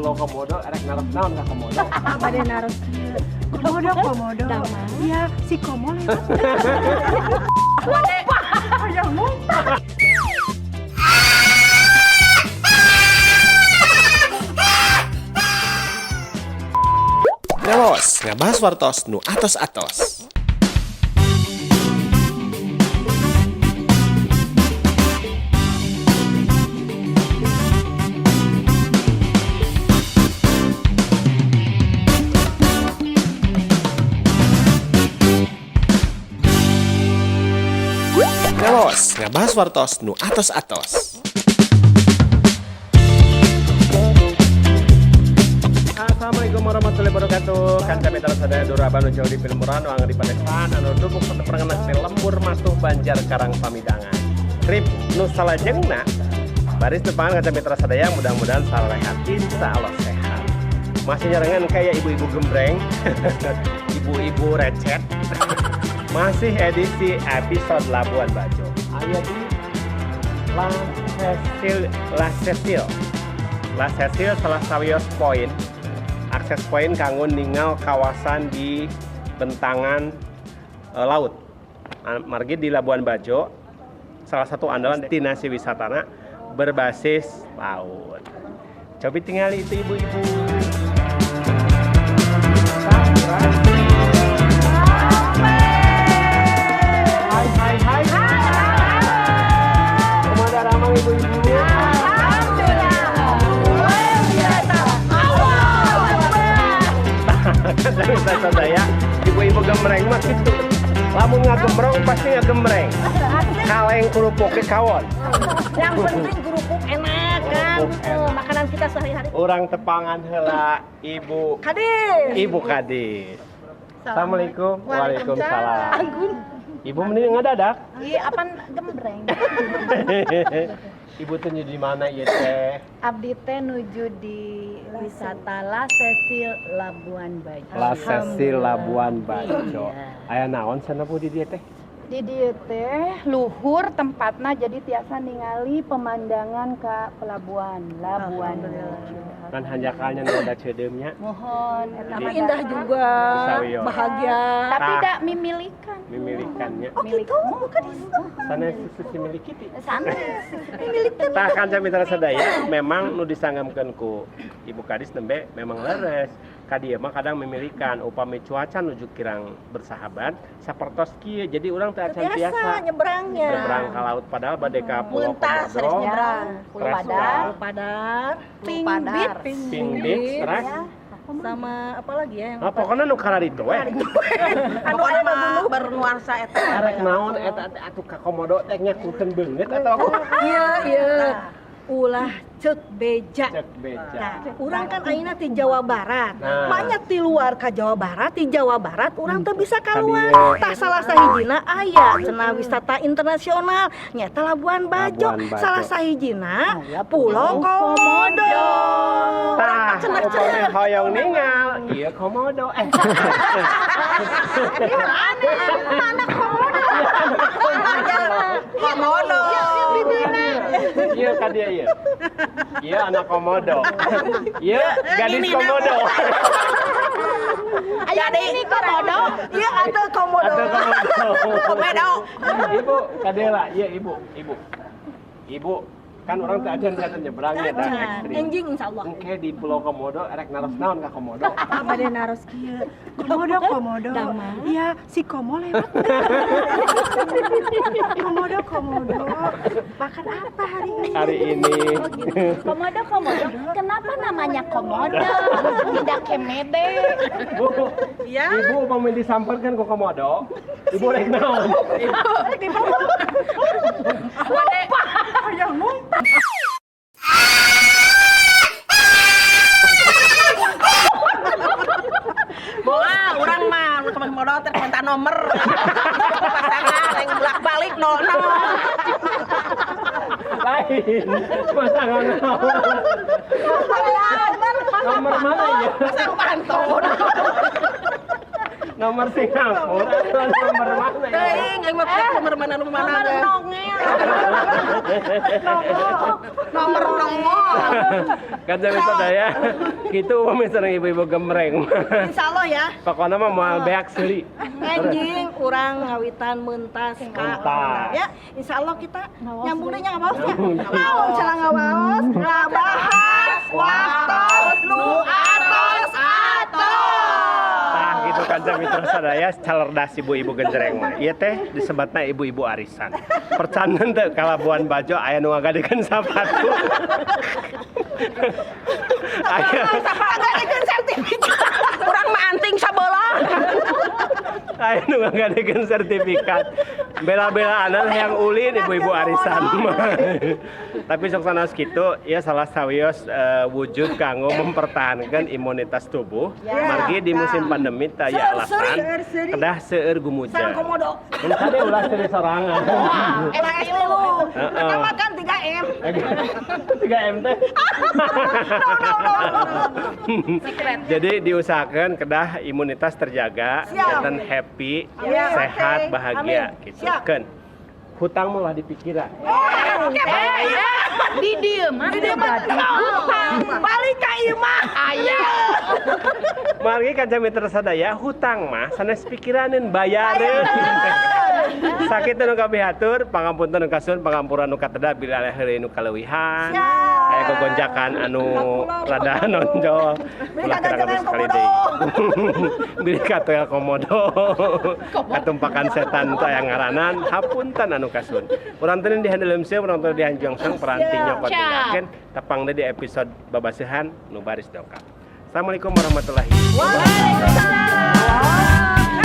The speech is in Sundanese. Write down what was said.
Pulau Komodo erek naros naon ka Komodo? Bade naros kieu. Komodo, komodo. Iya, si Komo lewat. Lupa. Hayang muntah. Ngawas, ngabahas wartos nu atos-atos. Ngawas, ngabahas wartos nu atos-atos. Assalamualaikum warahmatullahi wabarakatuh. Kanca mitra sadaya dura anu jauh di Pilmuran, anu di Padesaan, anu dubuk sateperangan di lembur matuh Banjar Karang Pamidangan. Trip nu salajengna baris tepangan kanca mitra sadaya, mudah-mudahan salehat, insya Allah sehat. Masih nyarengan kayak ibu-ibu gembreng, ibu-ibu recet. Masih edisi episode Labuan Bajo. Aya di La Cecil, La Cecil. La Cecil salah sawios poin, akses poin kanggo ningal kawasan di bentangan laut. Margi di Labuan Bajo salah satu andalan destinasi wisatana berbasis laut. Coba tinggali itu ibu-ibu. Hai hai hai. Kumaha daramang ibu-ibu? Sadaya ibu-ibu gemreng mah kitu. Lamun ngagembrong pasti ngagembreng. Kaleng kerupuknya kawon. Yang penting kerupuk enak kan. Kerupuk enak. Makanan kita sehari-hari. Urang tepangan heula Ibu Kadis. Ibu Kadis. Assalamualaikum. Waalaikumsalam. Anggun. Ibu mending ngadadak. Iya, apaan gembreng? Ibu tuh di mana ieu teh? Abdi teh nuju di wisata La Cecil Labuan Bajo. La Cecil Labuan Bajo. Aya naon sana Bu di dieu teh? Di dieu teh luhur tempatna, jadi tiasa ningali pemandangan ka pelabuhan Labuan Bajo. Kan hanjakalnya nu ada ceudeumnya. Mohon eta Jadi mah Indah juga, Sawios. bahagia. Tapi Tah. tidak mimilikan. Mimilikannya. Oh gitu, bukan Sanes sisi miliki ti. Sanes. Tah kanca mitra sadaya memang nu disanggamkeun ku Ibu Kadis nembe memang leres. Ka dieu mah kadang mimilikan upami cuaca nuju kirang bersahabat sapertos kieu, jadi urang teh acan Biasa tiasa nyebrangnya. nyebrang ka laut padahal bade ka Pulau Mentas harus Komodo, nyebrang. Pulau Padar, Padar, Pink Padar. Beach. Pink Beach, teras. Sama apa lagi ya yang Nah, pokoknya nu kararitu we. Anu aya mah bernuansa eta. Arek naon eta teh atuh ka Komodo teh nyakukeun beungeut atau kumaha? Iya, iya. Ulah ceuk beja. Cek beja. Nah, urang kan ayeuna ti Jawa Barat. Nah. Banyak ti luar ka Jawa Barat, ti Jawa Barat urang teu bisa keluar. Ka dieu. Tah salah sahijina aya cenah wisata internasional nyaeta Labuan Bajo. Labuan Bajo. Salah sahijina Pulau Komodo. Tah, upami hoyong ningal, ieu Komodo. Eh. Anak Komodo. Komodo. Iya ka dia ieu. Ieu anak Komodo. Ieu gadis Komodo. Aya ini Komodo. Iya atau Komodo. Atau Komodo. Komodo. Ibu, ka dieu lah, ieu ibu, ibu. Ibu, kan orang teh acan teh nyebrangnya dah ekstrim. Enjing insyaallah. Engke di Pulau Komodo erek naros naon ka Komodo? Bade naros kieu. Komodo, komodo. Iya, si Komo lewat. Komodo, komodo. Makan apa hari ini? Hari ini. Komodo, komodo. Kenapa namanya komodo? Tidak kemede. Bu, Ya. ibu upami disamperkeun ku Komodo, ibu rek naon? Hayang muntah. Wah, urang mah nu ka Komodo teh minta nomor. Pasangan yang bolak-balik 00. Lain, pasangan naon? Nomor mana ya? Pasang pantun. Nomor Singapura atau nomor mana ya? Teuing aing mah nomor mana nomor mana. Nomor nongel. Nomor nongol. Kan jami sadaya kitu upami sareng ibu-ibu gemreng. Insya Allah ya. Pokoknya mah moal beak seuri. Enjing urang ngawitan mentas ka. Mentas. Ya, insya Allah kita nyambung deh nya ngawaos nya. Naon cara ngawaos? Ngabahas waktos nu atos atos. Tah gitu kan jami terus sadaya calerdas ibu-ibu genjreng mah. Ieu teh disebatna ibu-ibu arisan. Percanten teu ka Labuan Bajo aya nu ngagadekeun sapatu. Aya Ngagadekeun sertifikat. Urang mah anting sabelah. Aya nu ngagadekeun sertifikat. Bela-belaan yang ulin ibu-ibu arisan mah. Tapi sok sanes kitu ya salah sawios wujud kanggo mempertahankan imunitas tubuh. Margi di musim pandemi taya alasan kedah seueur gumuja. Sareng komodo. Mun kade ulah seuri sorangan. Ulah es tilu. Heeh. Kita makan 3 M. 3 M teh. No, no, no. Jadi diusahakan kedah imunitas terjaga Siap. dan happy, Amin. sehat, Oke. bahagia Amin. gitu. Siap. Keun. Hutang mah ulah dipikiran. Oke, baik. Di dieu mah Di dieu mah hutang. Balik ka imah. Aya. Margi kanca mitra sadaya hutang mah sanes pikiraneun, bayareun. Sakitu nu kapihatur, pangampunten nu kasuhun, pangampura nu kateda bilih aya heureuy nu kaleuwihan. Siap. Aya gogonjakan anu rada nonjol. Beli Ulah kagak kirang jangan sekali komodo. deui. Beli katoel komodo. Katumpakan setan teh aya ngaranan, hapunten anu kasuhun. Urang teh di handeuleum sieu, urang teh di hanjuang peranti nyokot tinggalkeun tepang deui di episode babaseuhan nu baris dongkap. Assalamualaikum warahmatullahi Waalaikumsalam.